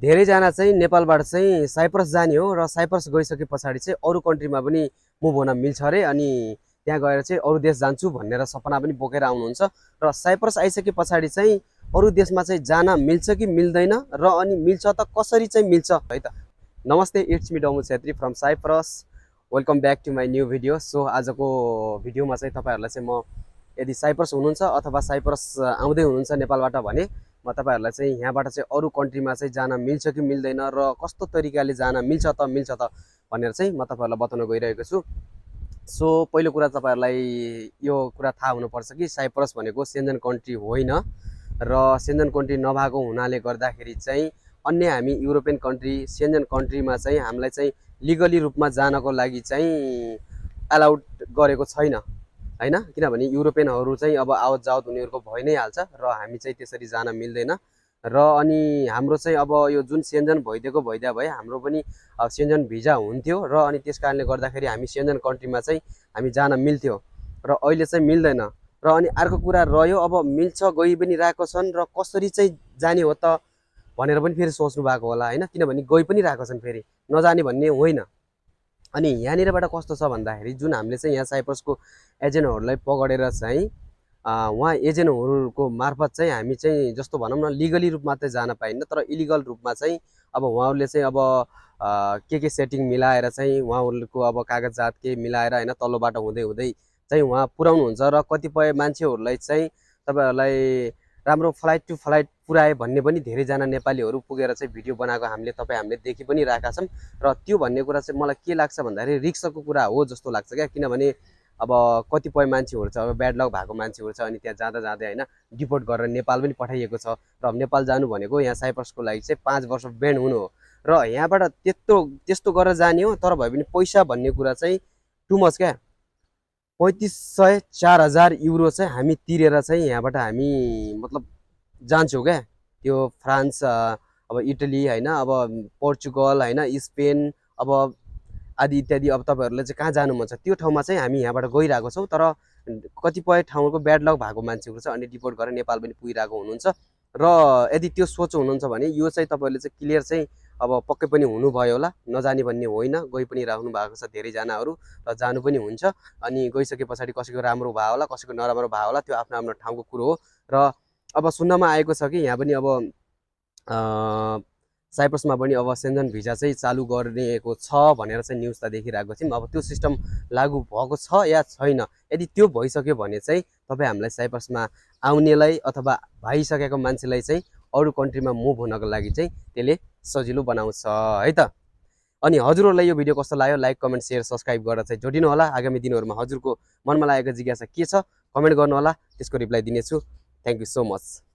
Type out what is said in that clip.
धेरैजना चाहिँ नेपालबाट चाहिँ साइप्रस जाने हो र साइप्रस गइसके पछाडि चाहिँ अरू कन्ट्रीमा पनि मुभ हुन मिल्छ अरे। अनि त्यहाँ गएर चाहिँ अरू देश जान्छु भनेर सपना पनि बोकेर आउनुहुन्छ र साइप्रस आइसके पछाडि चाहिँ अरू देशमा चाहिँ जान मिल्छ कि मिल्दैन र अनि मिल्छ त कसरी चाहिँ मिल्छ है त। नमस्ते, it's me Damu Chhetri from Cyprus. Welcome back to my new video. So आजको भिडियोमा चाहिँ तपाईँहरूलाई चाहिँ म यदि साइप्रस हुनुहुन्छ अथवा साइप्रस आउँदै हुनुहुन्छ नेपालबाट भने म तपाईहरुलाई चाहिँ यहाँबाट चाहिँ अरू कन्ट्रीमा चाहिँ जान मिल्छ कि मिल्दैन र कस्तो तरिकाले जान मिल्छ त भनेर चाहिँ म तपाईहरुलाई बताउन गइरहेको छु। सो पहिलो कुरा तपाईहरुलाई यो कुरा थाहा हुनुपर्छ कि साइप्रस भनेको सेन्जन कन्ट्री होइन र सेन्जन कन्ट्री नभएको हुनाले गर्दाखेरि चाहिँ अन्य हामी युरोपियन कन्ट्री सेन्जन कन्ट्रीमा चाहिँ हामीलाई चाहिँ लिगली रूपमा जानको लागि चाहिँ अलाउड गरेको छैन हैन। किनभने युरोपियनहरु चाहिँ अब आवत जावत उनीहरुको भइ नै हाल्छ र हामी चाहिँ त्यसरी जान मिल्दैन र अनि हाम्रो चाहिँ अब यो जुन सेन्जन भइदिएको भइदिया भए हाम्रो पनि सेन्जन भिजा हुन्थ्यो र अनि त्यसकारणले गर्दाखेरि हामी सेन्जन कन्ट्रीमा चाहिँ हामी जान मिल्थ्यो र अहिले चाहिँ मिल्दैन। र अनि अर्को कुरा रह्यो अब मिल्छ गइ पनि रहेको छन् र कसरी चाहिँ जाने हो त भनेर पनि फेरि सोच्नु भएको होला हैन। किनभने गइ पनि रहेको छन्, फेरि नजाने भन्ने होइन। अनि यहाँनिरबाट कस्तो छ भन्दाखेरि जुन हामीले चाहिँ यहाँ साइप्रसको एजेन्टहरूलाई पकडेर चाहिँ उहाँ एजेन्टहरूको मार्फत चाहिँ हामी चाहिँ जस्तो भनौँ न लिगली रूपमा चाहिँ जान पाइन्न, तर इलिगल रूपमा चाहिँ अब उहाँहरूले चाहिँ अब के सेटिङ मिलाएर चाहिँ उहाँहरूको अब कागजात के मिलाएर होइन तल्लो बाटो हुँदै हुँदै चाहिँ उहाँ पुर्याउनुहुन्छ र कतिपय मान्छेहरूलाई चाहिँ तपाईँहरूलाई राम्रो फ्लाइट टु फ्लाइट पुऱ्याए भन्ने पनि धेरैजना नेपालीहरू पुगेर चाहिँ भिडियो बनाएको हामीले देखि पनि रहेका छौँ। र त्यो भन्ने कुरा चाहिँ मलाई के लाग्छ भन्दाखेरि रिस्कको कुरा हो जस्तो लाग्छ क्या। किनभने अब कतिपय मान्छेहरू छ, अब ब्याड लक भएको मान्छेहरू छ, अनि त्यहाँ जाँदा जाँदै होइन डिपोर्ट गरेर नेपाल पनि पठाइएको छ र नेपाल जानु भनेको यहाँ साइप्रसको लागि चाहिँ 5 वर्ष ब्यान हुनु हो र यहाँबाट त्यस्तो गरेर जाने हो। तर भए पनि पैसा भन्ने कुरा चाहिँ टु मच क्या। 3500 4000 युरो चाहिँ हामी तिरेर चाहिँ यहाँबाट हामी मतलब जान्छौँ क्या। त्यो फ्रान्स अब इटली होइन अब पोर्चुगल होइन स्पेन अब आदि इत्यादि अब तपाईहरुले चाहिँ कहाँ जानु मन छ त्यो ठाउँमा चाहिँ हामी यहाँबाट गइरहेको छौँ। तर कतिपय ठाउँको ब्याड लक भएको मान्छेहरू छ अनि डिपोर्ट गरेर नेपाल पनि पुगिरहेको हुनुहुन्छ र यदि त्यो सोच हुनुहुन्छ भने यो चाहिँ तपाईहरुले चाहिँ क्लियर चाहिँ अब पक्कै पनि हुनुभयो होला। नजाने भन्ने होइन, गइ पनि राख्नु भएको छ धेरैजनाहरू र जानु पनि हुन्छ। अनि गइसके पछाडि कसैको राम्रो भयो होला कसैको नराम्रो भयो होला, त्यो आफ्नो आफ्नो ठाउँको कुरो हो। र अब सुन्नमा आएको छ कि यहाँ पनि अब साइप्रसमा पनि अब सेन्जन भिजा चाहिँ चालु गरिएको छ भनेर चाहिँ न्युज त देखिरहेको थियौँ। अब त्यो सिस्टम लागू भएको छ या छैन, यदि त्यो भइसक्यो भने चाहिँ तपाईँ हामीलाई साइप्रसमा आउनेलाई अथवा भइसकेको मान्छेलाई चाहिँ अरू कन्ट्रीमा मुभ हुनको लागि चाहिँ त्यसले सजिलो बनाउँछ है त। अनि हजुरहरूलाई यो भिडियो कस्तो लाग्यो लाइक कमेन्ट सेयर सब्सक्राइब गरेर चाहिँ जोडिनु होला। आगामी दिनहरूमा हजुरको मनमा लागेको जिज्ञासा के छ कमेन्ट गर्नु होला, त्यसको रिप्लाई दिनेछु। Thank you so much.